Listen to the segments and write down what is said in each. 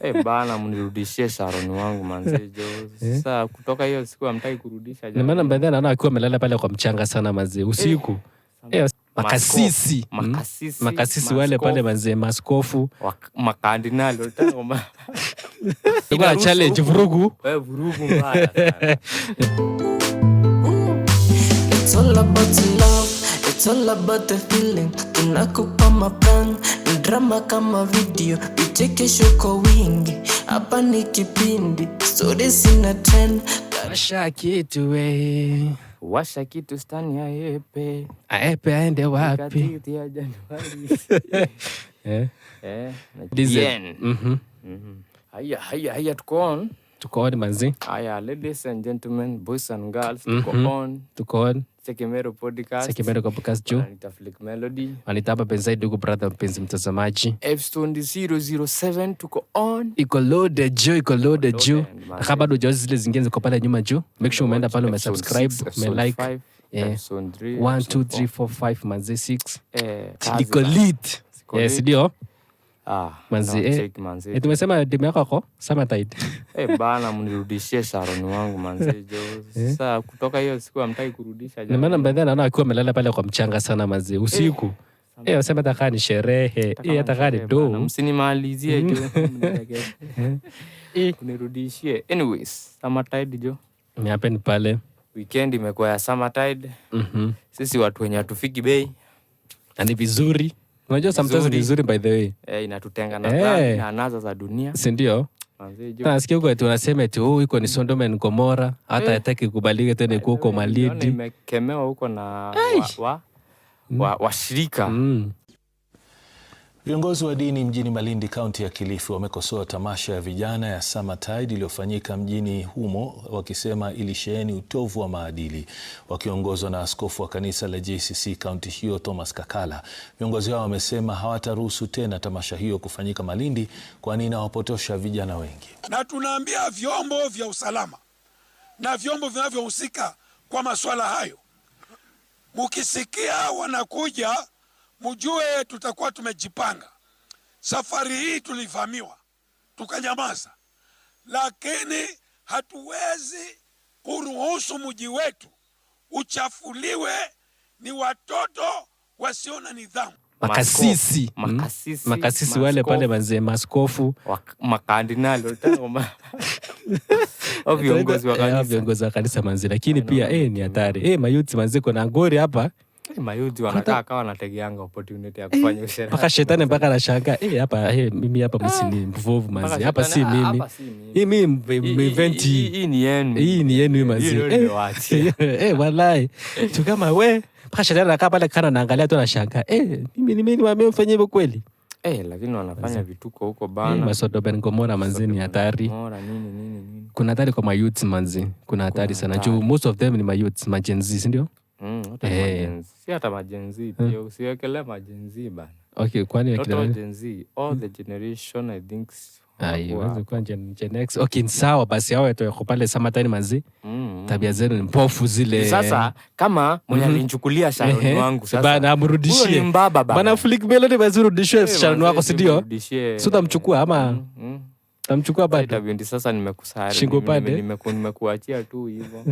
Eh, bana, mnirudishie Sharon wangu manze jo. Sasa kutoka hiyo siku hamtaki kurudisha. Na maana baadaye naona akiwa amelala pale kwa mchanga sana manze usiku. Eh, makasisi. Makasisi, Makasisi wale pale manze, maskofu. Makardinali walitaka Tulikuwa na challenge vurugu. Eh, vurugu mbaya sana. It's all about love, it's all about the feeling. Tunakupa mapen, ni drama kama video, vichekesho kwa wingi. Hapa ni kipindi, stories zina trend. Washa kitu we. Washa kitu stani ya epe. Aepe aende wapi? Katiti ya Januari. Eh. Eh, na Diesel. Bien. Haya, haya, haya, tuko on. Tuko on manzi. Haya, ladies and gentlemen, boys and girls, tuko on. Tuko on. Sekemero Podcast. Sekemero Podcast juu. Wananiita Flick Melody. Wanita hapa Benzaid ndugu brother mpenzi mtazamaji. Episode 007 tuko on. Iko loaded juu, iko loaded juu. Loaded, Na kama bado hujaozi zile zingine ziko pale nyuma juu, make sure umeenda pale umesubscribe, umelike. Episode 3. 1 2 3 4 5 manzi 6. Eh, kazi Iko bana. lit. Ziko Yes, lit. ndio. Ah, Manzi, na eh. check manzi. Eh, tumesema demu yako ako Summertide. Eh, bana, mnirudishie Sharon wangu manze jo. Sasa kutoka hiyo siku hamtaki kurudisha. Na maana baadaye naona akiwa amelala pale kwa mchanga sana manzi usiku. Eh, wasema hata kaa ni sherehe, eh, hata kaa ni do. do. Msinimalizie jo. Unirudishie. Anyways, Summertide jo. Ni happen pale. Weekend imekuwa ya Summertide. Sisi watu wenye hatufiki bei. Na ni vizuri. Unajua sometimes ni Vizuri. vizuri by the way. Eh, inatutenga na Eh. dhambi na anasa za dunia. Si ndio? Manze jo. Nasikia huko eti wanasema eti oh, iko ni Sodom and Gomora, hata hataki kubalika tena iko huko Naona Malindi. imekemewa huko na washirika. Viongozi wa dini mjini Malindi, kaunti ya Kilifi, wamekosoa tamasha ya vijana ya Summertide iliyofanyika mjini humo, wakisema ilisheheni utovu wa maadili. Wakiongozwa na askofu wa kanisa la JCC kaunti hiyo Thomas Kakala, viongozi hao wamesema hawataruhusu tena tamasha hiyo kufanyika Malindi, kwani inawapotosha vijana wengi. Na tunaambia vyombo vya usalama na vyombo vinavyohusika kwa masuala hayo, mukisikia wanakuja, mjue tutakuwa tumejipanga. Safari hii tulivamiwa tukanyamaza, lakini hatuwezi kuruhusu mji wetu uchafuliwe ni watoto wasio na nidhamu. Makasisi. Makasisi, Makasisi wale pale maaskofu. manze, maskofu. Makardinali walitaka au viongozi wa Eh, kanisa. viongozi wa kanisa manze, lakini pia eh, ni hatari. Eh, mayouth manze, kuna ngori hapa. Eh, mayouth wanakaa kama wanategeanga opportunity ya kufanya usherati. Mpaka shetani mpaka anashangaa, eh, hapa eh, mimi hapa msini mvovu manze, Mpaka hapa si shetani, ah, mimi. hapa si mimi. Hii mimi event hii. Hii ni yenu. Hii ni yenu hii manze. Hii ndio Eh, nimewaachia. eh, walai. Tu kama we mpaka shetani anakaa pale kana anaangalia tu anashangaa. Eh, mimi ni mimi niwaambie hivyo kweli? Eh, lakini wanafanya vituko huko Eh, bana. Masodom and Gomora manze ni hatari. Gomora, nini nini nini. Kuna hatari kwa mayouth manze. Kuna hatari sana. Juu most of them ni mayouth, ma Gen Z, si ndio? Hata Eh. ma Gen Z. Si hata ma Gen Z pia usiwekelee ma Gen Z bana. Okay, kwani Not akina all nani? Gen Z, all the generation I think Ai, wanakuwa huwezi kuwa Gen X. Okay, ni sawa basi hao watu wako pale Summertime manze. Tabia zenu ni mpofu zile. Sasa kama mwenye alinichukulia Sharon Ehe. wangu sasa. Bana amrudishie. Huyo ni mbaba bana. Bana Flick Melody basi urudishwe Eh, Sharon manze, wako si ndio? mrudishie. Si utamchukua ama utamchukua bado? Itabidi sasa nimekusari. Shingo pande. Nimekuachia tu hivyo.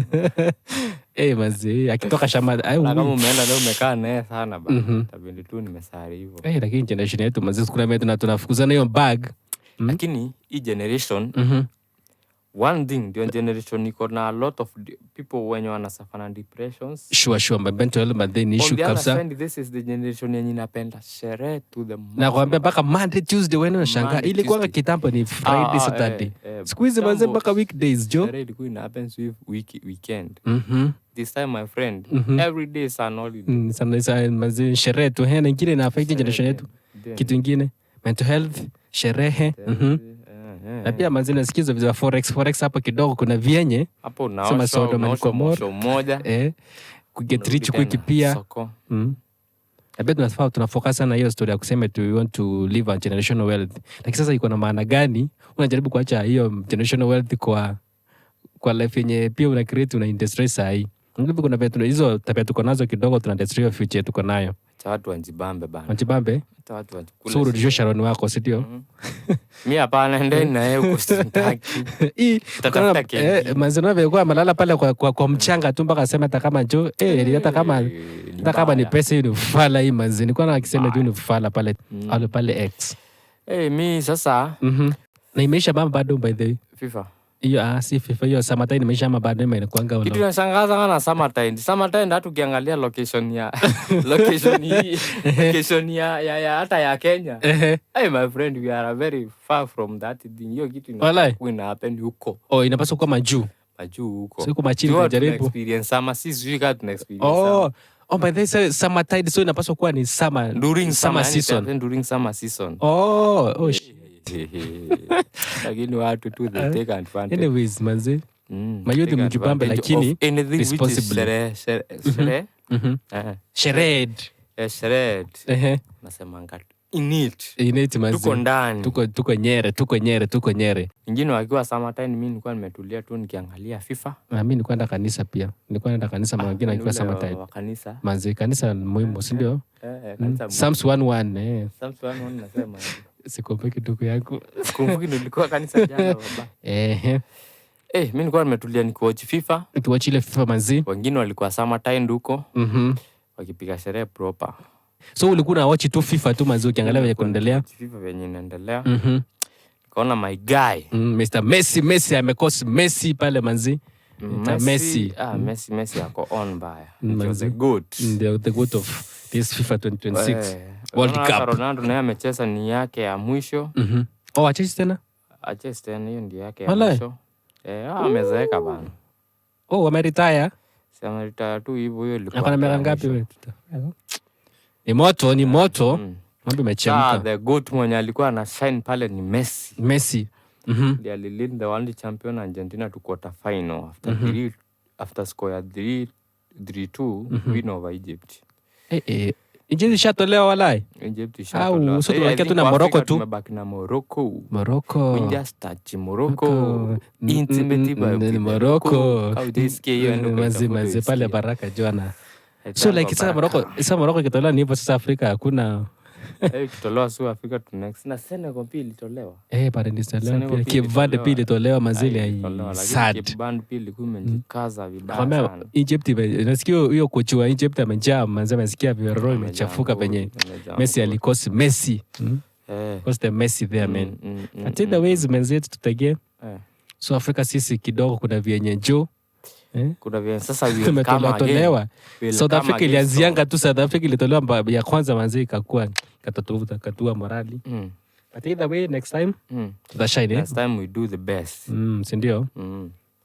Eh, manze, akitoka shamba ai, Na kama umeenda leo umekaa naye sana bana. Itabidi tu nimesari hivyo. Eh, lakini generation yetu manze kuna mimi tunafukuzana hiyo bag. Lakini hii generation, one thing, ndio generation iko na a lot of people wenye wanasuffer na depressions. Sure, my mental health manze ni On issue the other kabisa. side, this is the generation yenye inapenda sherehe to the maximum. Nakwambia mpaka Monday, Tuesday wewe unashangaa. Monday, Ilikuwa Tuesday. kitambo ni Friday, Ah, ah, Saturday. eh, eh, Siku hizi manze kitambo mpaka weekdays jo. Sherehe ilikuwa ina happen weekend. This time, my friend, every day is an holiday. Sana sana manze sherehe tu hena ingine ina affect generation yetu. Kitu ingine mental health, sherehe. Eh, Na pia manze nasikiza vya forex hapo kidogo kuna vyenye hapo sema unaosha Sodom and unaosha Gomorrah. mosho moja. Eh, kuget Unarudi rich quick tena pia. soko. Na pia tunafaa tunafocus sana hiyo story ya kusema tu we want to live a generational wealth. Lakini sasa iko na maana gani? Unajaribu kuacha hiyo generational wealth kwa life yenye pia una create una industrialize saa hii. Ngivyo kuna vitu hizo tabia tuko nazo kidogo tuna destroy future tuko nayo. Acha watu wanjibambe bana. Wanjibambe? Acha watu wanjikule. So urudishe Sharon wako, si ndio? Mi hapana, endeni na yeye huko sitaki. Hii Tatafuta kengine. manzino vyokuwa amelala pale kwa mchanga tu mpaka aseme hata kama jo hata kama Ni hata kama ni mbaya. pesa hii ni ufala hii manzi. Nilikuwa na akisema tu ni ufala pale pale pale X. Mi sasa Na imeisha mama bado by the way. FIFA. Hiyo si FIFA hiyo Summertime imeisha ama bado inakuanga Kitu inashangaza kana Summertime. Summertime hata ukiangalia location ya location hii location ya hata ya Kenya. Hey my friend, we are very far from that thing. Hiyo kitu Walai. inakuwa ina happen huko. Oh, inapaswa kuwa majuu. Majuu huko. Sio kwa machini Tuna tunajaribu. experience summer, si sijui kama tuna experience summer. Oh, oh by the way, Summertime so inapaswa kuwa ni summer During summer summer season. During summer season. Oh, oh Lakini watu tu they take advantage. Anyways, manzi. Mayouth Take mjibambe advantage lakini of anything which is responsibly. sherehe, sherehe. Sherehe. Sherehe. Nasemanga in it. In it, manzi. Tuko ndani. Tuko nyere, tuko nyere, tuko nyere. Wengine wakiwa summertime, mimi nilikuwa nimetulia tu nikiangalia FIFA. Na mimi nilikuwa naenda kanisa pia. Nilikuwa naenda kanisa mara nyingine nikiwa Ule summertime. wa kanisa. Manzi, kanisa ni muhimu, si ndio? Kanisa muhimu. Psalms 1:1, eh. Psalms 1:1 nasema. Sikumbuki ndugu yangu. Sikumbuki nilikuwa kanisa jana baba. Mimi nilikuwa nimetulia nikiwatch FIFA. Nikiwatch ile FIFA manzi. Wengine walikuwa summertime huko. Wakipiga sherehe proper. So ulikuwa una watch tu FIFA tu manzi ukiangalia venye kuendelea? FIFA venye inaendelea. Nikaona my guy. Mr. Messi, Messi amekosa Messi pale manzi. Mr. Messi. Messi ako on baya. Manzi. The goat. The goat of this FIFA 2026 World Unaona hata Cup. Ronaldo naye amecheza ni yake ya mwisho. Oh, achezi tena? Achezi tena, hiyo ndio yake ya Walai. mwisho. Amezeeka bana. Oh, ameretire. Si ameretire tu hivyo, hiyo ilikuwa Ako na miaka yake ya ngapi mwisho. wewe? Ni moto, ni moto. Mambo imechemka. The goat mwenye alikuwa ana shine pale ni Messi. Messi. Ndiye alilead the world champion Argentina to quarter final after after score ya 3-2 win over Egypt. Egypt ishatolewa walai. Egypt ishatolewa. Au, so Sasa, I tunabakia tu think na kwa Morocco Afrika tu. Tumebaki na Morocco. Morocco. We just touch Morocco. Morocco. Intimate by with Morocco. Morocco. Au hujaisikia hiyo, enda Mazi, ukaitafute mazi, pale uisikie. Baraka Joana. Eti So hapo like sasa Baraka. Morocco, sasa Morocco ikitolewa ni hivyo sasa Afrika hakuna. Ikitolewa si Afrika tu next. Na Senegal pia ilitolewa. Pale ni Senegal Senegal pia. pia Cape Verde pia ilitolewa mazile Ai, ya ilitolewa, lakini sad. Cape Verde pia ilikuwa imejikaza vibaya Nakwambia, sana. Egypt nasikia huyo kocha wa Egypt amejaa manze, amesikia roho Amejaa imechafuka ngori, penye amejaa Messi ngori. alikosi Messi. Kosi the Messi there man. At the ways menzetu tutegee. So Afrika sisi kidogo kuna vyenye juu. Kuna vyenye sasa we will come Tumetolewa again. tolewa. We'll South come Africa again ilianzianga strong. tu, South Africa ilitolewa ya kwanza manze ikakuwa ikatua morali. But either way next time tutashine. Next time we do the best. Si ndio?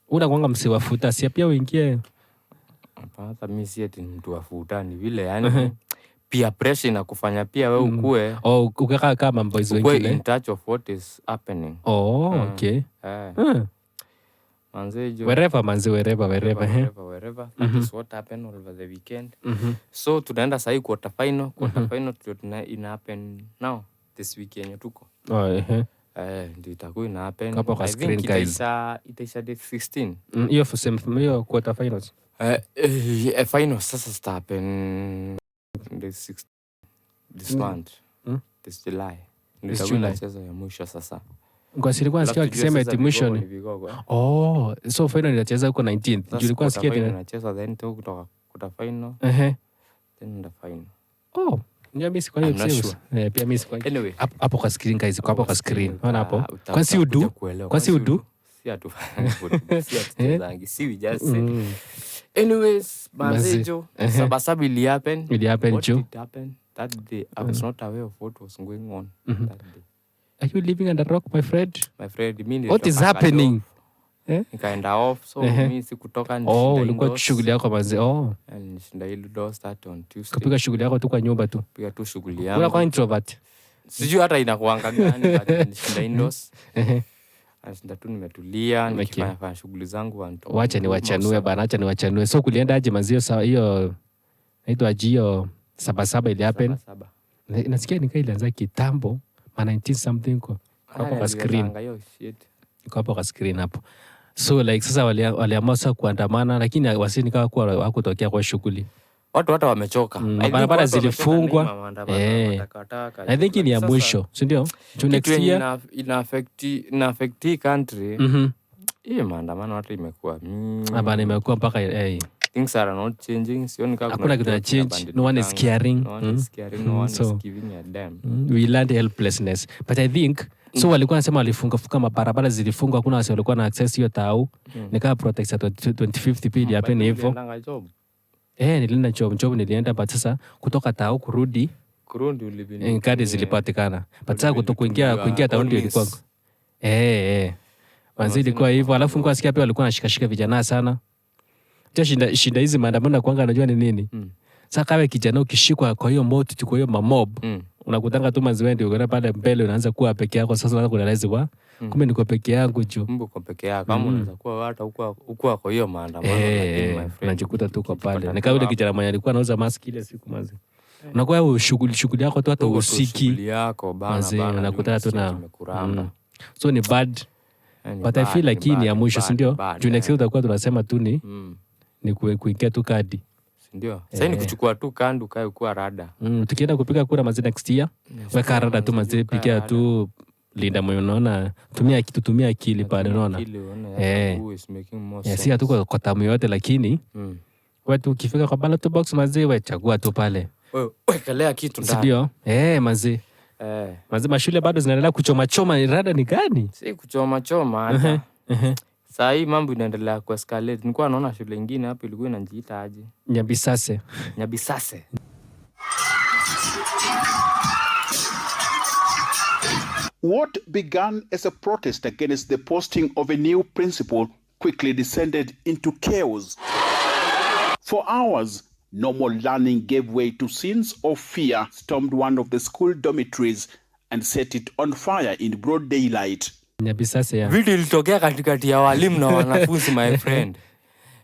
Unakuanga msiwafuta si pia uingie. Hapana, hata mimi si eti mtu wa futa ni vile yani peer pressure inakufanya pia wewe ukue Oh, ukakaa kama boys ukue wengine. in touch of what is happening. Oh, okay. Manze jo. Wherever manze, wherever, wherever, eh. Wherever, wherever. That is what happened over the weekend. So tunaenda sahi quarter final. Quarter final ndio ina happen now this week yenye tuko. Oh, eh. Ndio itakuwa ina happen. Hapo kwa I think screen, guys. itaisha date 16. Hiyo hiyo quarter finals. Final sasa zita happen the 6 this month. This July. Ndio This itakuwa July. inachezwa ya mwisho sasa. Kwa nilikuwa nasikia Alafu tujue wakisema sasa eti mwisho vigogo ni ni vigogo, eh. Oh, so final inacheza huko 19th. Sasa Juu nilikuwa quarter nasikia final tena. inachezwa then tu kutoka quarter final, then the final. Oh, ndio mimi sikuwa I'm not hiyo. sure. Pia mimi sikuwa. Anyway. Hapo kwa screen guys, kwa hapo kwa screen. Unaona hapo? Kwa si Utakuja udu? kuelewa. Kwa si udu? Si hatufanyi football, si hatuchezangi, si we just say. Anyways, Manze. manze jo, sabasaba ili happen. Ili happen, What jo. did happen that day? I was not aware of what was going on that day. Are you living under rock, my friend? My friend, mimi What is nilitoka happening? off. Nikaenda off, so mimi sikutoka, Oh, nilishinda ulikuwa indoors. shughuli yako manze. Oh, And nilishinda indoors that on Tuesday. kupiga shughuli yako tu kwa nyumba tu. Piga tu shughuli Unakuwa yangu. introvert. Sijui hata inakuanga gani, but nilishinda indoors. Nashinda tu nimetulia, nikifanya fanya shughuli zangu one, two, Wacha ni wachanue masaa. bana, acha ni wachanue. So kulienda aje manzio sawa hiyo naitwa jio sabasaba ili happen. Saba, saba. Nasikia nikaa ilianza kitambo ma 19 something kwa hapo kwa screen. Niliwezanga hiyo shit. Iko hapo kwa screen hapo. So like sasa waliamua sasa kuandamana, lakini wasini kama kuwa hawakutokea kwa shughuli. Watu hata wamechoka. I think Barabara watu wamechoka zilifungwa. na hii maandamano, matakataka. I think ni ya Sasa, mwisho, si ndio? Juu kitu next yenye year ina affect hii country, hii maandamano hata imekuwa Hapana, imekuwa mpaka things are not changing. Sioni kama Hakuna kitu na change. No one is caring. No one is caring, no one is giving a damn. We learned helplessness, but I think so walikuwa nasema walifunga mabarabara zilifungwa, hakuna wasi walikuwa na access hiyo tao. Ni kama protest ya 2050 pia ilihappen hivyo. Uliendanga job? Eh, nilienda job nilienda, but sasa kutoka tao kurudi Kurudi ulibidi kadi zilipatikana, but sasa kuingia tao ndio ilikuwa manzi ilikuwa hivyo. Alafu nilikuwa nasikia pia walikuwa wanashikashika vijana sana. Cha shida hizi maandamano kwanga najua ni nini? Sasa kawe kijana ukishikwa kwa hiyo moto kwa hiyo mamob, unakutanga tu manzi wewe ndio unaenda pale mbele, unaanza kuwa peke yako. Sasa unaanza kurealize wa kumbe niko peke yangu juu. Kumbe uko peke yako, ama unaweza kuwa hata huko kwa hiyo maandamano, lakini my friend, unajikuta tu uko pale. ukijipata Ni kama yule tu kijana mwenye alikuwa anauza mask ile siku manzi. Unakuwa wewe shughuli yako tu hata hapo, uko tu usiki. shughuli yako bana Manzi bana, unakutana tu unasikia na kimekuramba. So ni bad. Ni But I bad, feel ni like hii ni bad, ya ni mwisho, bad, si ndio? bad, Juu next eh. year utakuwa tunasema tu ni ni kuingia tu kadi. Si ndio? Sasa ni kuchukua tu kando ukae kuwa rada. Tukienda kupiga kura manzi next year, weka rada tu manzi, ukae piga rada. tu linda mwenye unaona, tumia kitu, tumia akili pale unaona. Akili uone who is making more Yeah, si sense. hatuko kwa tamu yote, lakini wewe tu ukifika kwa ballot box manzi, we chagua tu pale. Wewe wekelea kitu Si ndani. ndio? Eh, manzi. Manzi mashule bado zinaendelea kuchoma choma, rada ni gani? Si kuchoma choma hata. Saa hii mambo inaendelea kuescalate. Nilikuwa naona shule ingine hapo ilikuwa inajiita aje? Nyabisase. Nyabisase. What began as a protest against the posting of a new principal quickly descended into chaos. For hours, normal learning gave way to scenes of fear, stormed one of the school dormitories and set it on fire in broad daylight. Nyabisase ya. Vitu ilitokea katikati ya walimu na wanafunzi, my friend.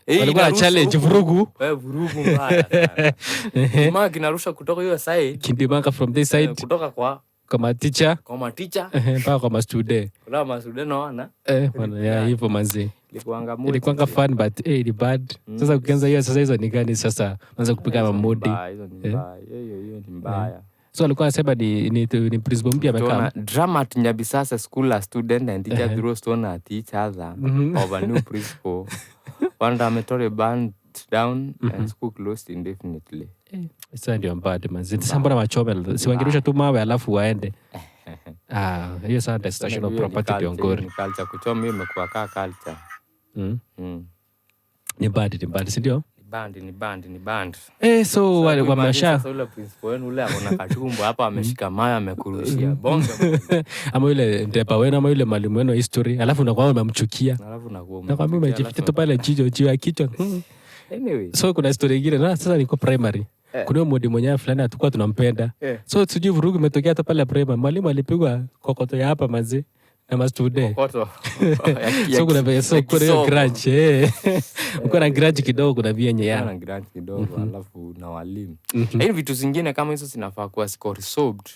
Walikuwa na inarusha challenge huku. vurugu. Eh, vurugu mbaya sana. Jamaa kinarusha kutoka hiyo side, Kindimanga from this side kutoka kwa kwa mateacher kwa mateacher mpaka kwa mastude. kuna masude naona Bwana, ya hivyo manzi. Ilikuanga moja. Ilikuwanga fun but ni bad. Sasa ukianza hiyo sasa hizo ni gani sasa? Anza kupiga Hizo ni mamodi. mbaya, hizo ni mbaya. Hiyo ni mbaya. So alikuwa anasema ni principal mpya amekaa. Tuona drama at Nyabisasa school, a student and teacher throw stone at each other over new principal. One dormitory burned down and school closed indefinitely. Sasa ndio mbad manzi. Sasa mbona wachome? Si wangerusha tu mawe alafu waende. Ah, hiyo sasa destruction of Hiyo ni property culture, ndio hiyo ngori. ni culture. Kuchoma hiyo imekuwa kaa culture. Ni bad, ni bad, si ndio? Ni band, ni band, ni band. So wale Imagine wamesha sasa ule principal wenu ule akona katumbo hapa ameshika mawe amekurushia bonge moja. Ama yule ndepa wenu ama yule mwalimu wenu wa history, alafu unakuwa umemchukia. Alafu nakuwa Nakwambia umemchukia, umejificha alafu tu pale jicho juu ya kichwa. Anyway. So kuna story ingine na sasa niko primary. Kuna huyo mwalimu mwenyewe fulani hatukuwa tunampenda. So sijui vurugu imetokea hata pale primary. Mwalimu alipigwa kokoto ya hapa manzi na mastude. Kokoto. So kuna so ya kuna hiyo kisomo. grudge eh. Uko na grudge kidogo kuna vyenye ya. Na grudge kidogo alafu na walimu. Lakini vitu zingine kama hizo zinafaa kuwa ziko resolved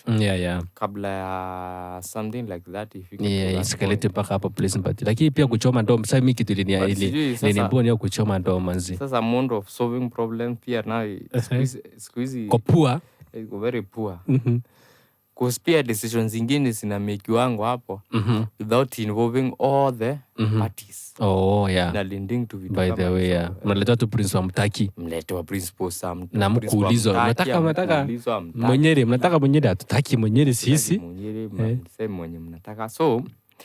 kabla ya something like that ifike to Yeah, that escalate point. mpaka hapo place but lakini pia kuchoma ndom sasa mimi kitu But sijui sasa- ilinimbua ni kuchoma ndom manzi. Sasa mode of solving problem pia nayo siku hizi Kwa poor. iko very poor. 'Cause pia decisions zingine zinamekiwango hapo without involving all the parties. Oh yeah. Na leading to vitu By kama the way, hizo. yeah. Mnaletea tu prince wa mtaki. Mletewa principal sam Na principal mkuulizwa hamtaki, mnataka hamkuulizwa, hamtaki. Mwenyeri, mnataka Mwenyeri, hatutaki Mwenyeri sisi. Mwenyeri, mseme mwenye mnataka. So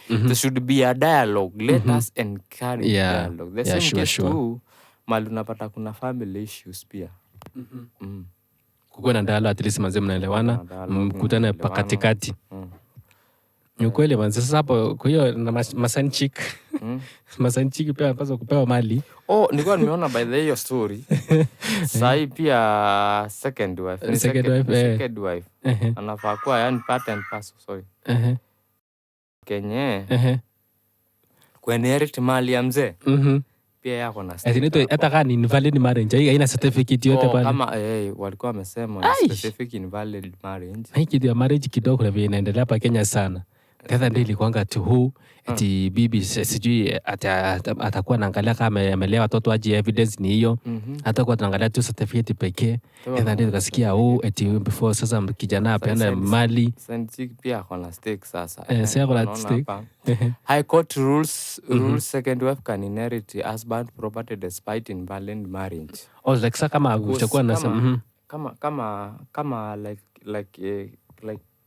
there should be a dialogue. Let us encourage dialogue. The same case too, mali unapata kuna family issues pia. Kukuwe na dialogue at least manze mnaelewana, Kuna dialogue, mkutane pa mnaelewana. katikati. Ni ukweli manze. Sasa hapo kwa hiyo na masanchik. Masanchik pia wanapaswa kupewa mali. Oh, nilikuwa nimeona by the way hiyo story. Sahi pia second wife. Ni Second wife, eh. Second wife. Anafaa kuwa yani part and parcel, sorry. Kenye kuinherit mali ya mzee. Pia yako na Ati inaitwa stake hata kama ni invalid marriage, haina certificate yote Oh, pale. kama walikuwa wamesema Ai. specific invalid marriage. Na hii kitu ya marriage kidogo kuna vile inaendelea hapa Kenya sana. The other day ilikuwanga tu who eti bibi sijui atakuwa anaangalia kama amelea watoto aje, evidence ni hiyo. Hatakuwa tunaangalia tu certificate pekee. The other day tukasikia huu eti before sasa kijana apeane mali. Side chick pia ako na stake sasa. Eh, si ako na Unaona stake. hapa. High Court rules second wife can inherit husband property despite invalid marriage. Oh, like sasa kama utakuwa na Kama like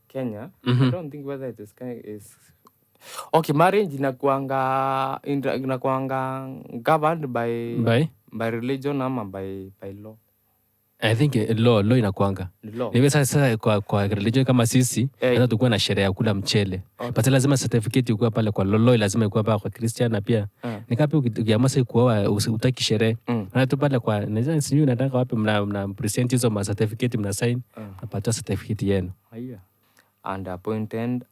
Kenya, I don't think whether it is okay, marriage inakuanga governed by By? by religion ama by law. I think law inakuanga. Ni law. Niwe sasa kwa religion kama sisi, Eh. lazima tukuwe na sherehe ya kula mchele. But lazima certificate ikuwe pale kwa law, lazima ikuwe pale kwa Christian na pia ni kapi ukiamua sasa kuoa utaki sherehe. Na tu pale kwa naweza sijui unataka wapi mna present hizo ma certificate mna sign, napatiwa certificate yenu. Haya. And appointed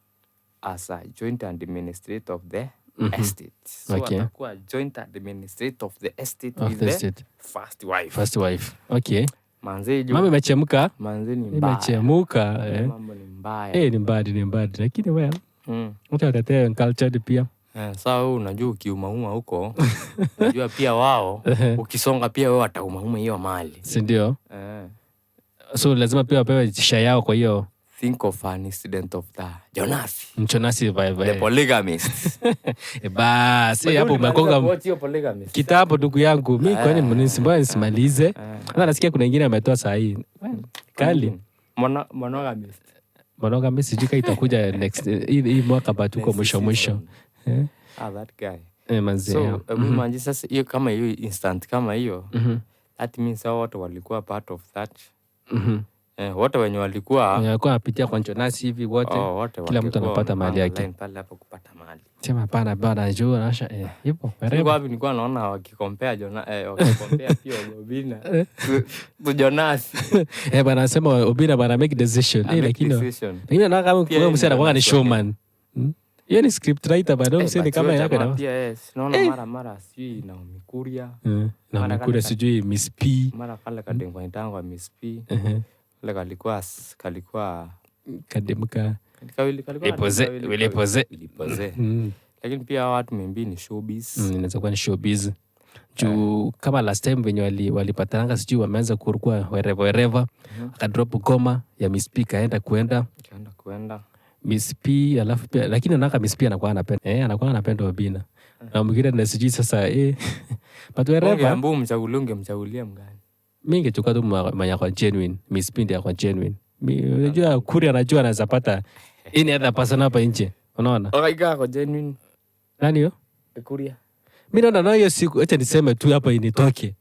as a joint administrator of the estate. So atakuwa joint administrator of the estate Of with the the estate. first wife. First wife. Okay. Manze Mambo imechemka. manze ni mbaya. Imechemuka. Mambo ni mbaya. Eh, ni mbadi. Lakini well, mtu atetee cultured pia. Eh, sasa wewe unajua ukiumauma huko, unajua pia wao ukisonga pia wewe wataumauma hiyo mali. Si ndio? So lazima pia wapewe share yao kwa hiyo. Think of an incident of the Jonas. Mchonasi vibe. The polygamist. Basi hapo umekonga Watch hiyo polygamist. kitambo ndugu yangu. Mimi kwani mbona nisimalize? Hata nasikia kuna ingine ametoa saa hii. Kali. Monogamist. Monogamist sijui kama itakuja next hii mwaka but huko mwisho mwisho. Ah, that guy. Manzi. So, manzi sasa hiyo kama hiyo instant kama hiyo. That means hao watu walikuwa part of that. Wote wenye walikuwa Walikuwa wanapitia kwa Jonas hivi wote. Oh, wote Kila mtu walikuwa anapata mali wamepanga yake. line pale hapo kupata mali. Sema hapana bana juu anasha ipo. Nilikuwa wapi nilikuwa naona wakikompea Jona, wakikompea pia Obina to Jonas. Bana anasema Obina bana make decision. Make Lakini decision. lakini anaona kama Pia huyo msee anakuwa ni Jonas wake. showman. Hiyo ni script writer bado msee ni But kama huyo yake jamaa na. Pia yes, naona mara sijui Naomi Kuria. Na Mara Mkuria kale sijui Miss P. Mara kale kadengwa nitangwa Miss P. Kale kalikuwa Kademka. kalikuwa Lipoze, wilipoze. Wilipoze. Lakini pia hawa watu maybe ni showbiz. Inaweza kuwa ni showbiz. Juu kama last time venye walipatananga sijui wameanza kurukua wherever wherever. Akadrop goma ya Miss P kaenda kuenda. Kaenda kuenda. Miss P alafu pia lakini naona Miss P anakuwa anapenda. Anakuwa anapenda Obina. Na mwingine na sijui sasa But wherever. Ungeambiwa umchagulie, ungemchagulia mgani? Mimi ningechukua tu mwenye kwa genuine. Miss P ndiye kwa genuine. Unajua Kuria anajua anaweza pata any other person hapa nje. Unaona? Okay, kwa genuine. Nani huyo? Kuria. Mimi naona nayo hiyo siku, acha niseme tu hapa initoke.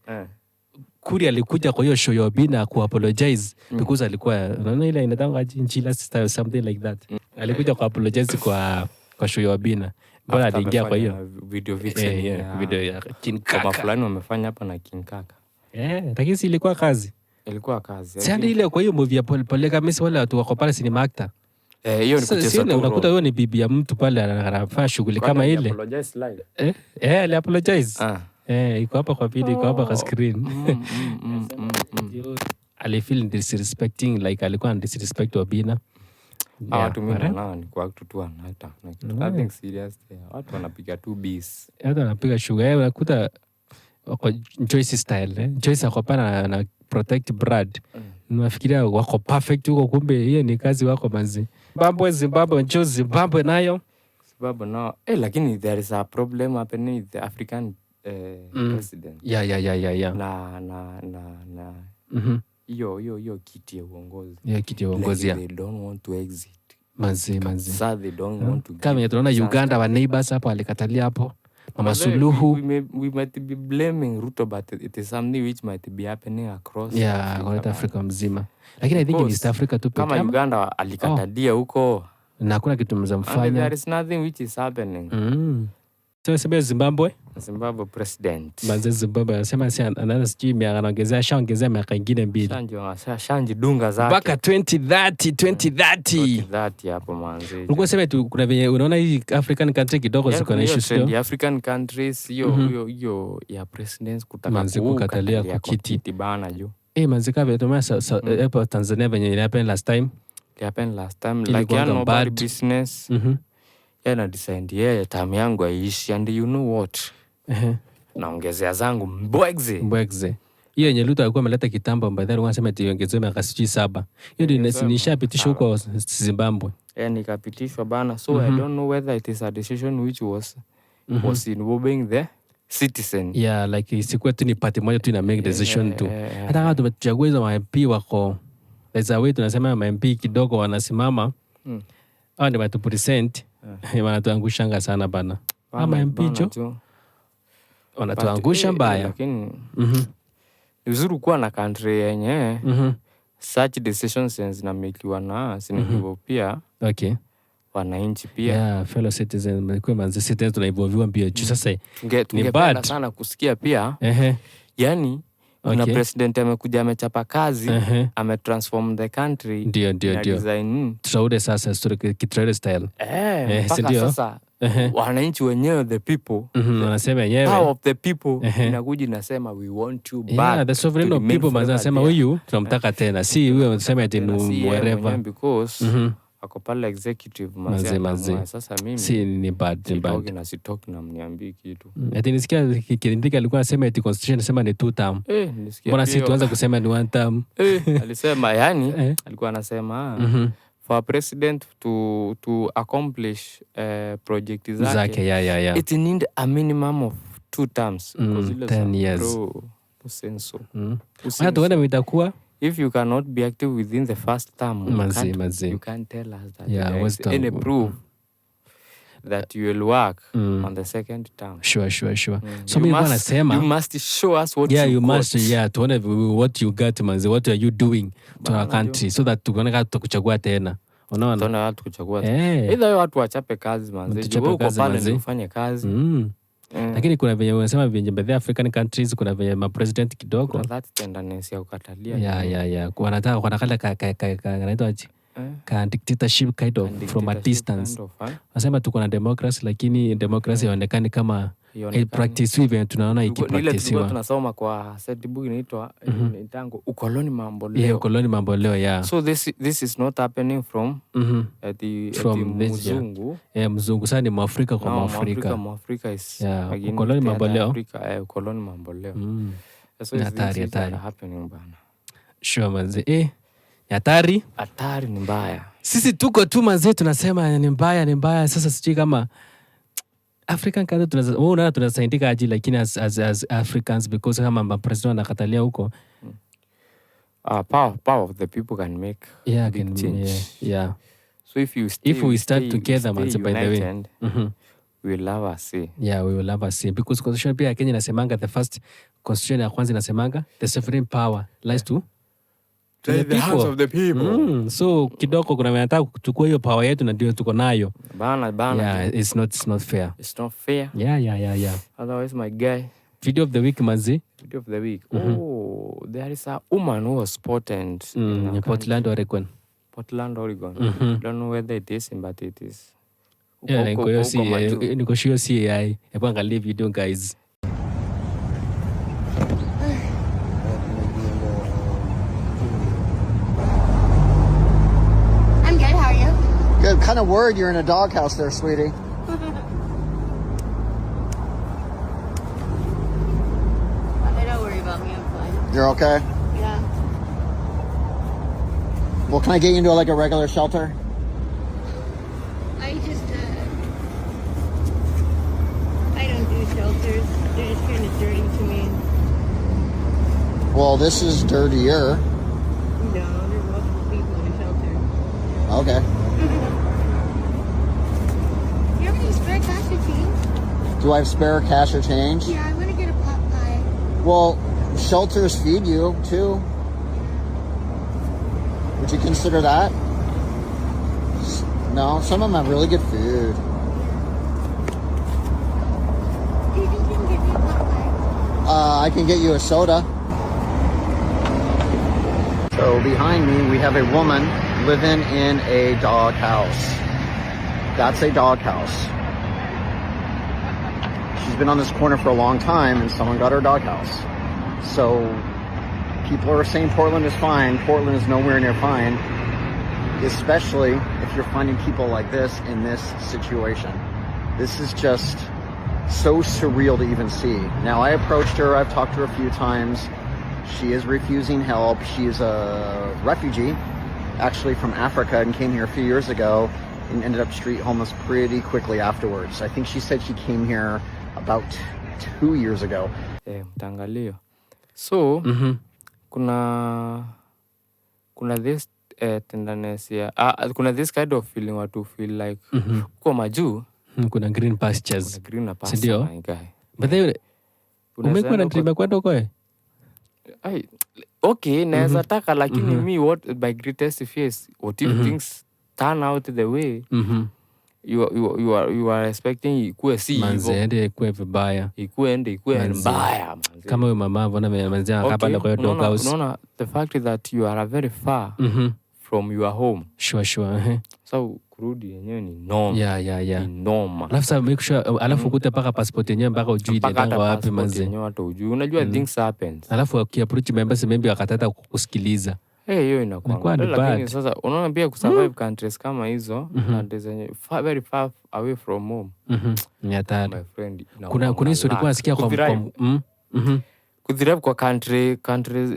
Kuria alikuja kwa hiyo show ya Obina ku apologize because alikuwa unaona ile inatanga Njila sister or something like that. Alikuja ku apologize kwa show ya Obina. Mbona After aliingia kwa hiyo? amefanya video vixen ya Video ya King Kama Kaka. fulani wamefanya hapa na King Kaka. Lakini si ilikuwa kazi. Ilikuwa kazi. Si hadi ile kwa hiyo movie ya Polygamist wale watu wako pale cinema actor. Hiyo ni Sasa kucheza si tu unakuta role. huyo ni bibi ya mtu pale anafanya shughuli Kwani kama ile. apologize live? Ali apologize. Iko hapa kwa video, iko hapa kwa screen. Alifeel disrespecting, like alikuwa ana disrespect Obina. Hawa watu mimi Yeah. naona ni kwa tu wanaita. Nothing serious there. Watu wanapiga tu bees. Watu wanapiga shughuli. Unakuta wako Joyce style. Joyce ako pale na protect Brad. Nafikiria wako perfect huko, kumbe hiyo ni kazi wako manzi. Zimbabwe, njoo Zimbabwe nayo. Zimbabwe nao. Lakini there is a problem happening with the African president. Na hiyo kiti ya uongozi. Hiyo kiti ya uongozi Like ya. they don't want to exit. Manzi, manzi. Sasa they don't want to Kama give venye tunaona chance. Uganda wa neighbors hapo alikatalia hapo. Mama Although Suluhu. We might be blaming Ruto, but it is something which might be happening across Yeah, Africa, kwa man. Africa mzima. Lakini I think in Because East Africa tu kama pekee. Uganda alikatalia huko. Na hakuna kitu And mzamfanya. there is nothing which is happening. So sema Zimbabwe? Zimbabwe president. Manze Zimbabwe anasema si anaanza sijui miaka anaongezea, ashaongezea miaka ingine 2. Shanji dunga zake. Mpaka 2030, 2030. 2030 hapo manze. Ulikuwa sema tu kuna venye unaona hii African country kidogo Yaani ziko na kuna hiyo issues trend ndio. ya African countries, hiyo ya presidents kutaka Manze kukatalia kukatalia kwa kwa kiti. kiti bana juu. Manze kama vile tumeona hapo Tanzania venye ili happen last time. It happened last time. Ilikuwa Like, yeah, the nobody bad. business. Yeye ana decide yeye term yangu haiishi, and you know what, naongezea zangu mbwegze. Mbwekze. Hiyo yenye Ruto alikuwa ameleta kitambo, by the way, wanasema ati iongezewe miaka sijui 7. Hiyo ndio nishapitishwa huko Zimbabwe. Eh, nikapitishwa bana. So I don't know whether it is a decision which was involving the citizen. Yeah, like isikuwe tu ni party moja tu ina make decision tu. Yeah. Hata kama tumechagua hizo ma MP wako, there's a way tunasema ma MP kidogo wanasimama. Hao ndio watu present, wanatuangushanga sana bana. Bana, Ama MP bana jo jo. wanatuangusha But, mbaya. Lakini ni vizuri kuwa na country yenye such decisions zinamekiwa na zinainvolve pia wananchi pia. Yeah, fellow citizen, mlikuwa manze citizen tunainvolviwa mbio juu sasa ni Tungependa bad. sana kusikia pia, yani kuna president amekuja amechapa kazi, ametransform the country Ndio, na ndio. design. Traore sasa, story Kitraore style. Mpaka Si ndio? sasa wananchi wenyewe, the people, Wanasema wenyewe. power of the people inakuja inasema we want you Yeah, back the sovereign to of remain people manze forever anasema there. huyu tunamtaka tena, si huyu anasema ati Tena ni si yeye wherever. mwenyewe because ako pale executive manze, Manze, manze. anaamua, sasa mimi Si ni bad, ni bad. sitoki na sitoki na mniambii kitu. Ati nisikia Kindiki alikuwa anasema ati constitution inasema ni two term. Nilisikia Mbona si pia. tuanze kusema ni one term? Alisema yani, alikuwa anasema for a president to accomplish project zake, Zake, yeah. it need a minimum of 2 terms. Because zile 10 za years. Bro, usenso. Usenso. Wacha tuone itakuwa. If you cannot be active within the first term, Manzi, manzi. you can't tell us that Yeah, there is wisdom. any proof that you will work on the second term. Sure, sure, sure. So You mimi nilikuwa nasema, you must show us what yeah, you you got. must, yeah, tuone what you got, manzi, what are you doing to our country so that tuone kama tutakuchagua tena. Unaona? Tuone watu kuchagua. Either watu wachape kazi manzi. Tuchape Wewe uko kazi, pale manzi. ndio ufanye kazi. Lakini kuna venye unasema venye baadhi ya African countries kuna venye ma president kidogo. Kuna that tendency ya kukatalia. Yeah, yeah, yeah. Wanataka wanakala ka kanaitwa aje? Ka dictatorship kind of Ka from a dictatorship distance. kind of, eh? Wanasema tuko na democracy lakini democracy haionekani kama Haionekani. practice hivi tunaona Ile tulikuwa ikipracticewa. tunasoma kwa set book inaitwa inaitangwa ukoloni mambo leo. Yeah, ukoloni mambo leo, yeah. So this is not happening from ati From this, yeah. mzungu. Mzungu sana ni Mwafrika kwa No, Mwafrika. Mwafrika is Yeah, again ukoloni the mambo other leo. Africa, ukoloni mambo leo. So Ni it's hatari, things which are hatari. happening bana. Sure manze. Ni hatari. Hatari ni mbaya. Sisi tuko tu manze tunasema ni mbaya, ni mbaya. Sasa sijui kama African country tunaweza, wewe unaona tunasaidika aje lakini as Africans because kama ma president anakatalia huko. Power of the people can make Yeah, big can, change. Yeah, yeah. So if you stay, If we start stay, together, stay manze, by the way. united, we will have a say. Yeah, we will have a say. Because constitution pia ya Kenya inasemanga, the first constitution ya kwanza inasemanga the sovereign power lies to the The hands people. of the people. So kidogo kuna wenye wanataka kuchukua hiyo power yetu na ndio tuko nayo. Bana, bana. Yeah, it's not fair. It's not fair. Yeah, yeah, yeah, yeah. Otherwise, my guy. Video of the week, manzi. Video of the week. Oh, there is a woman who was spotted in In Portland, Oregon. Portland, Oregon. Don't know whether it is, but it is. Yeah, Uko, niko uko, hiyo uko si, majuu. niko sure si AI. Hebu angalia video guys. I'm good. How are you? Good. Kind of worried you're in a doghouse there, sweetie. Don't worry about me. I'm fine. You're okay? Yeah. Well, can I get you into like a regular shelter? I just, I don't do shelters. They're just kind of dirty to me. Well, this is dirtier. No, there's multiple people in a shelter. Okay. Do you have any spare cash or change? Do I have spare cash or change? Yeah, I want to get a pot pie. Well, shelters feed you too. Would you consider that? No, some of them have really good food. Do you think you can get me a pot pie? I can get you a soda. So behind me, we have a woman living in a dog house. That's a dog house. She's been on this corner for a long time and someone got her dog house. So people are saying Portland is fine. Portland is nowhere near fine, especially if If you're finding people like this in this situation. This is just so surreal to even see. Now, I approached her. I've talked to her a few times. She is refusing help. She is a refugee, actually from Africa, and came here a few years ago and ended up street homeless pretty quickly afterwards. I think she said she came here about 2 years ago. Eh, mtaangalia. So kuna this tenderness ya kuna this kind of feeling watu feel like huko majuu Kuna green pastures. Kuna green pasture, Sindio? My guy. But then Unaweza umekuwa na enda dream ya kwenda huko, eh? Ai, okay, naweza taka, lakini me, what my greatest fear is, what if things turn out the way you are expecting, ikuwe si Manze, hivyo? ende ikuwe vibaya. Ikuwe, ende ikuwe Manze. mbaya, manze. Kama huyo mama mbona manze anakaa Okay, pale kwa hiyo unaona, doghouse. unaona the fact that you are very far from your home, Sure. so kurudi yenyewe ni noma. Ni noma. Alafu sasa make sure, alafu ukute mpaka passport yenyewe mpaka ujui Mpaka hata iliendanga wapi, passport manze. yenyewe hata ujui. Unajua things happens. Alafu ukiapproach embassy maybe wakataka kukusikiliza. Eh, hiyo inakuwa Inakuwa ni lakini bad. sasa unaona pia kusurvive countries kama hizo, countries zenye far, very far away from home, Ni hatari. my friend, Kuna inakuanga kuna hiyo story luck. nasikia kwa Kuthrive kwa country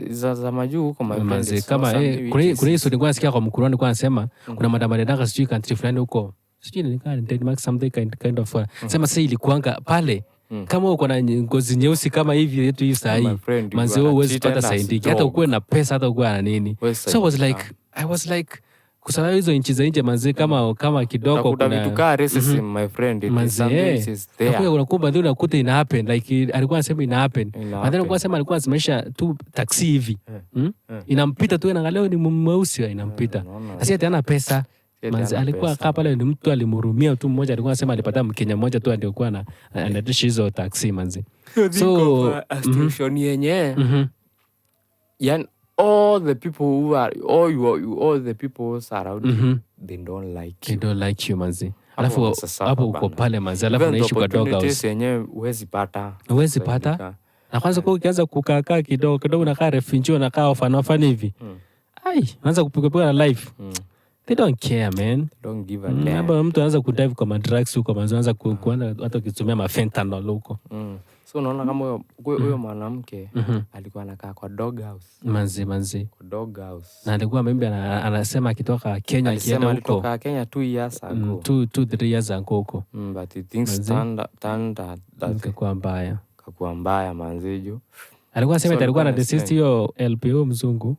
za majuu huko, my friend, Manze, is not kama something eh, which kuna is kuna hiyo story nilikuwa nasikia kwa mkurani, nilikuwa nasema kuna madam aliendanga sijui country fulani huko, sijui ni kama Denmark, something kind of sema sasa ilikuanga pale kama uko na ngozi nyeusi kama hivi yetu hii saa hii, My friend, you manze, are wewe huwezi treated pata as saidiki hata dog. ukuwe na pesa, hata ukuwe na nini. Huwezi So I was saidika. like I was like kusurvive hizo nchi za nje, manze, kama kidogo Utakuta kuna vitu kaa racism, my friend, it is Manze, something eh. which is there. Nakuja unakumba ndio unakuta ina happen, like alikuwa anasema ina happen. Ina But then happen. alikuwa anasema alikuwa anasimamisha tu taxi hivi. Inampita tu, inaangalia ni mweusi, inampita. Unaona. Sasa ati hana pesa. Si ati Manze, hana alikuwa pesa. kaa pale ni mtu alimhurumia tu mmoja, alikuwa anasema alipata Mkenya mmoja tu alikuwa na anaendesha hizo taxi, manze. So A situation yenye yani all the people who are all you, you all the people surround you, they don't like They you. don't like you, manze. Alafu sasa hapo uko bana. pale, manze, alafu Even the unaishi kwa dog opportunities house. yenyewe huwezi pata. Huwezi pata. Saidika. Na kwanza kwa ukianza kukaa kidogo kidogo unakaa refugee, unakaa orphan orphan hivi. Ai, unaanza kupigwa pigwa na life. They don't care, man. Don't give a damn. Hapa mtu anaanza kudive kwa madrugs huko, manze, anaanza kuanza hata ukitumia mafentanyl huko. So unaona kama huyo mwanamke alikuwa anakaa kwa dog house. Manze, manze. Kwa dog house. Na alikuwa maybe anasema akitoka Kenya Alisema akienda huko alitoka Kenya 2 years ago. 2, 3 years ago huko. But things Manze. turned that Ikakuwa mbaya. Kakuwa mbaya, manze, jo. Alikuwa anasema So ati alikuwa alikuwa na desist hiyo LPO mzungu.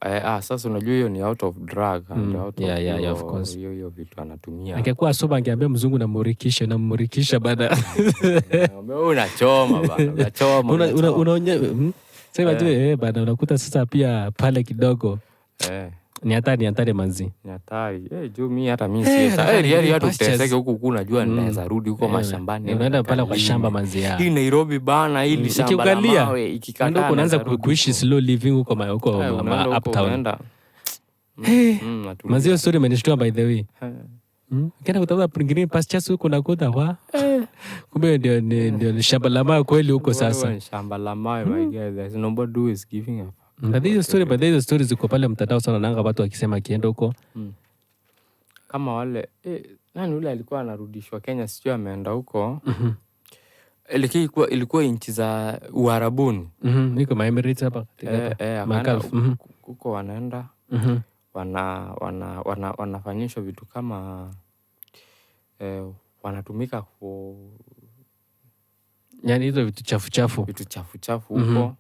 Eh, sasa unajua hiyo ni out of drug and out of Yeah, of course. hiyo vitu anatumia. Angekuwa sober angeambia mzungu namurikisha namurikisha bana. Wewe unachoma bana, unachoma. Unachoma. Sema tu eh bana, unakuta sasa pia pale kidogo ni hatari, ni hatari, manzi. Ni hatari. Eh, juu mi hata mi Eh, siwezi. nataka Eh, ni hata pastures. uteseke huku huku, unajua naweza rudi huko mashambani. Unaenda pale kwa nikalime. shamba, manzi, ya. Hii Nairobi bana, hili shamba la Ikiukalia, mawe ikikataa ndio unaanza naweza rudi kuishi huko. slow living huko huko Eh, unaenda huko, uptown. unaenda. Natulia. Manzi, hiyo story imenishtua, by the way. Ukienda kutafuta green pastures huko unakuta wa. Kumbe ndio ni shamba la mawe kweli huko sasa. Wewe ni shamba la mawe, my guy. There's nobody who is giving a fuck. But hizo story, by the way, hizo stories ziko pale mtandao sana, nanga watu wakisema akienda huko. Kama wale nani ule alikuwa anarudishwa Kenya, sijui ameenda huko. Ilikuwa nchi za Uarabuni. Iko ma Emirates hapa katika hapa. Akaenda Magulf. Huko wanaenda wanafanyishwa vitu kama wanatumika ku Yaani hizo vitu chafu chafu. Vitu chafu chafu huko.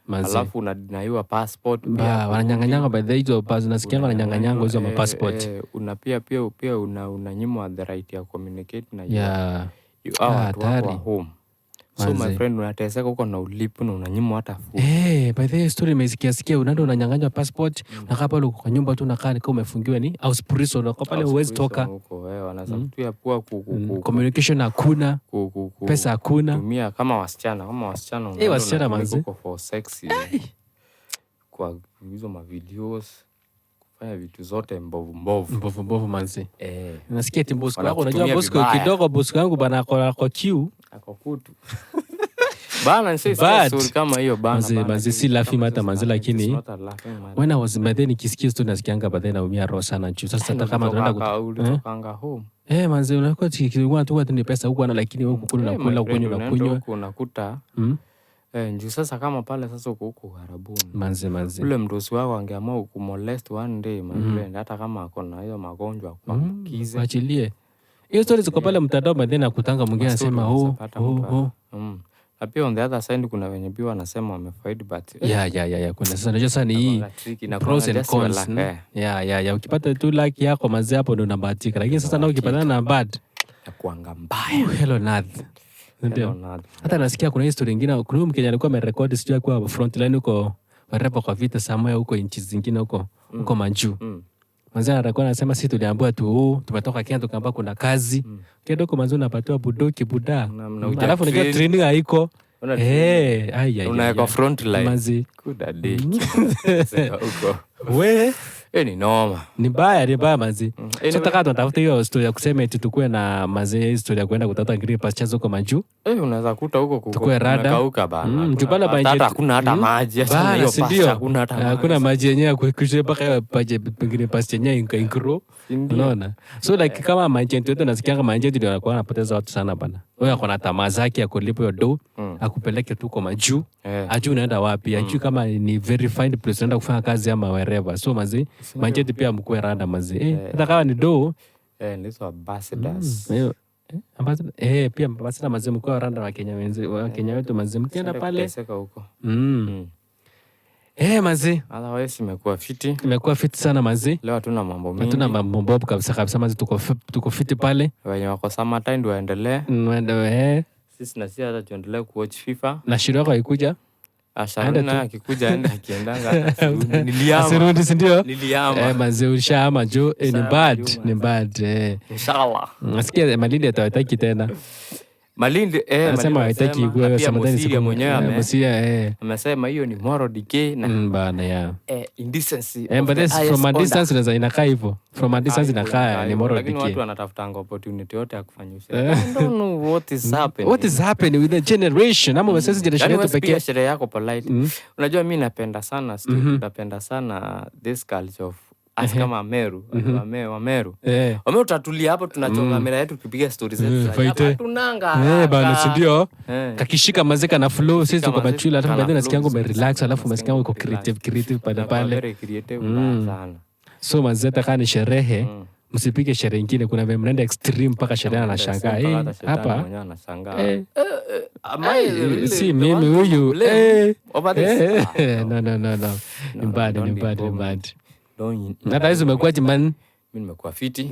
Manze. Alafu unadinaiwa passport pia Ba, kurudi. wananyang'anyanga by the way hizo nasikianga wananyang'anyanga hizo mapassport. Una pia unanyimwa the right ya communicate na hao Ah, watu wako wa hatari. home. So my Manze. friend, unateseka huko na ulipu na unanyimwa hata food. Eh, by the way story imesikia sikia unaenda unanyang'anywa passport, unakaa pale uko kwa nyumba tu, unakaa ni kama umefungiwa, ni house prison, unakaa pale House huwezi prison toka. huko, wanaweza kutia pua Communication hakuna, pesa hakuna. Kutumia kama wasichana unaenda Wasichana, unatumika manze. huko for sex, kwa hizo mavideos, kufanya vitu zote mbovu mbovu. Mbovu mbovu, manze. Eh. Nasikia ati Bosco wako unajua Wanakutumia Bosco vibaya. kidogo, Bosco yangu bana ako Q. Ako kutu. Bana, story kama hiyo bana. Manze, si laughing matter manze, lakini when I was by then nikisikia story nasikianga but then naumia roho sana juu sasa hata kama tunaenda ulitokanga home. Manze unakuwa tukikuwa tu ni pesa huko na lakini huko kula unakula kunywa unakunywa unakuta. Juu sasa kama pale sasa uko huko Uarabuni. Manze. Ule mdosi wako angeamua kumolest one day my friend, hata kama ako na hiyo magonjwa kuambukize. Waachilie. Hiyo story ziko pale mtandao but then akutanga mwingine anasema oh. Na pia on the other side kuna wenye pia wanasema wamefaidi but yeah. Kuna sasa unajua sasa ni hii pros and cons. Yeah. Ukipata tu luck yako manze hapo ndio unabahatika. Lakini sasa nao ukipatana na bad inakuanga mbaya. Hello Nath. Ndio. Hata nasikia kuna history nyingine, kuna Mkenya alikuwa amerekodi sijui alikuwa front line huko warepo kwa vita somewhere huko nchi zingine huko huko Manju. Manze anakuwa anasema sisi tuliambiwa tu tumetoka Kenya tukaambiwa kuna kazi. Kidogo huko manze unapatiwa budoki buda. Alafu unajua training haiko. Ai. Unaweka front line. Manze. Good day. Huko. We ni noma. Ni mbaya manze. So taka tunatafuta hiyo story ya kusema eti tukue na manze story ya kwenda kutafuta green pastures huko Majuu. Unaweza kuta huko tukue rada. Kauka bana. Hata hakuna hata maji. Hata hiyo pasture hakuna hata maji. Hakuna maji yenyewe kuisha mpaka paje green pasture yenyewe ingrow. Unaona? So like kama maji yetu nasikianga maji ndio yanakuwa yanapoteza watu sana bana. Wewe uko na tamaa zake ya kulipa hiyo do, akupeleke tu kwa Majuu. Ajui unaenda wapi, ajui kama ni verified place unaenda kufanya kazi ama wherever. So manze manjeti pia mkue rada manze. Hata kama ni do ndizo ambassadors. Pia ambassador manze mkue rada wa Kenya wenze, wa Kenya wetu manze mkienda pale huko. Manze. Otherwise imekuwa fiti. Imekuwa fiti sana manze. Leo hatuna mambo mingi. Hatuna mambo bob kabisa kabisa manze, tuko fiti pale. Wenye wako summertime ndio waendelee. Waendelee. Sisi na sisi hata tuendelee kuwatch FIFA. Na Shiroko haikuja. Asharuna akikuja aende akiendanga. Niliama. Asirudi si ndio? Niliama. Manze ushaama jo, ni bad, ni bad. Inshallah. Nasikia Malindi atawataki tena. Malindi anasema hataki kuwa Samadani siku mwenyewe Musia amesema hiyo ni moral decay na bana ya indecency. But this from a distance unaweza inakaa hivyo. From a distance inakaa ni moral decay. Lakini watu wanatafutanga opportunity yote ya kufanya ushere. I don't know what is happening. What is happening with the generation? Ama sisi generation yetu pekee. Sherehe yako polite. Unajua mimi napenda sana napenda sana this culture of as kama Meru, Wameru. Wameru tutatulia hapo tunachonga kamera yetu tukipiga stories zetu. Hatunanga. Bana si ndio? Kakishika mazeka na flow sisi tuko machula hata baadaye nasikia yangu umerelax alafu nasikia yangu uko creative pale pale. Very creative sana. So mazeta kama ni sherehe, msipige sherehe nyingine, kuna vile mnaenda extreme mpaka sherehe anashangaa. Hapa anashangaa. Si mimi huyu. No. Ni bad. Hata hizo umekuwa man. Mimi nimekuwa fiti.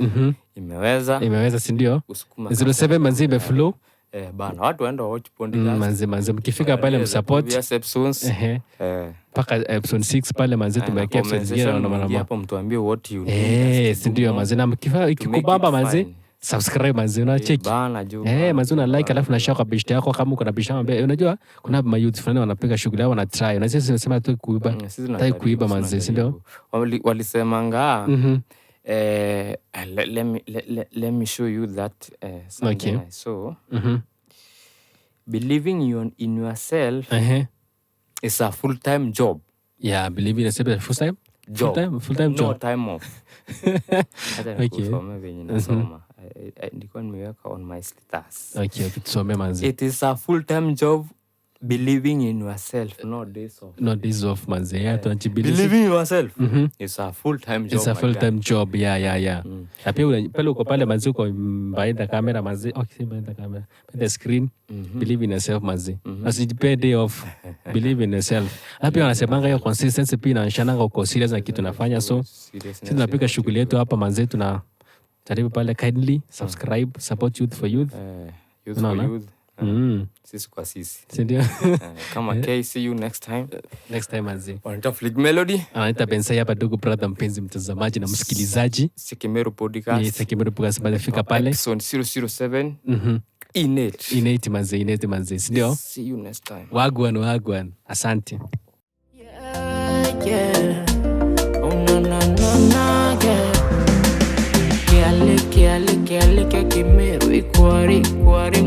Imeweza si ndio? 07 manzi imeflow. Bana watu waende watch podcast. Manzi mkifika pale msupport. Paka episode 6 pale manzi tumeweka episode zingine na mama. Hapo mtuambie what you need. Si ndio manzi, na mkifika ikikubamba manzi subscribe manzi, unacheki. Manzi una like alafu na share kwa beshte yako kama uko na beshte ambaye unajua kuna ma youth fulani wanapiga shughuli yao wana try. Na sisi tunasema tu kuiba. Tai kuiba manzi, si ndio? Walisemanga let me show you that something I saw. Believing in yourself is a full-time job. Yeah, believing in yourself is a full-time job. Full-time job. No time off. Hata nikusome venye nasoma. Nilikuwa nimeweka on my status. Okay, tusome manzi. It is a full-time job believing in yourself, no days off. No days off manzi. Yeah, believing in yourself. It's a full-time job. It's a full-time job. Yeah. Na pia pale uko pale manzi uko behind the camera manzi. Okay, behind the camera. Behind the screen. Believe in yourself manzi. Usijipe day off. Believe in yourself. Na pia wanasemanga hiyo consistency pia inaonyeshana uko serious na kitu unafanya, so sisi tunapiga shughuli yetu hapa manzi, tuna jaribu pale kindly subscribe, support youth for youth. Youth for youth. Sisi kwa sisi. Si ndio? Kama K, see you next time. Next time manzi. Wanaita Flick Melody. Anaita Bensai hapa, ndugu brother mpenzi mtazamaji na msikilizaji. Sekimeru Podcast. Ni Sekimeru Podcast pale, fika pale. Episode 007. Innate manzi. Si ndio? See you next time. Wagwan. Asante. Yeah. Oh na na na na yeah. Kiale kiale kiale kimeru ikwari ikwari.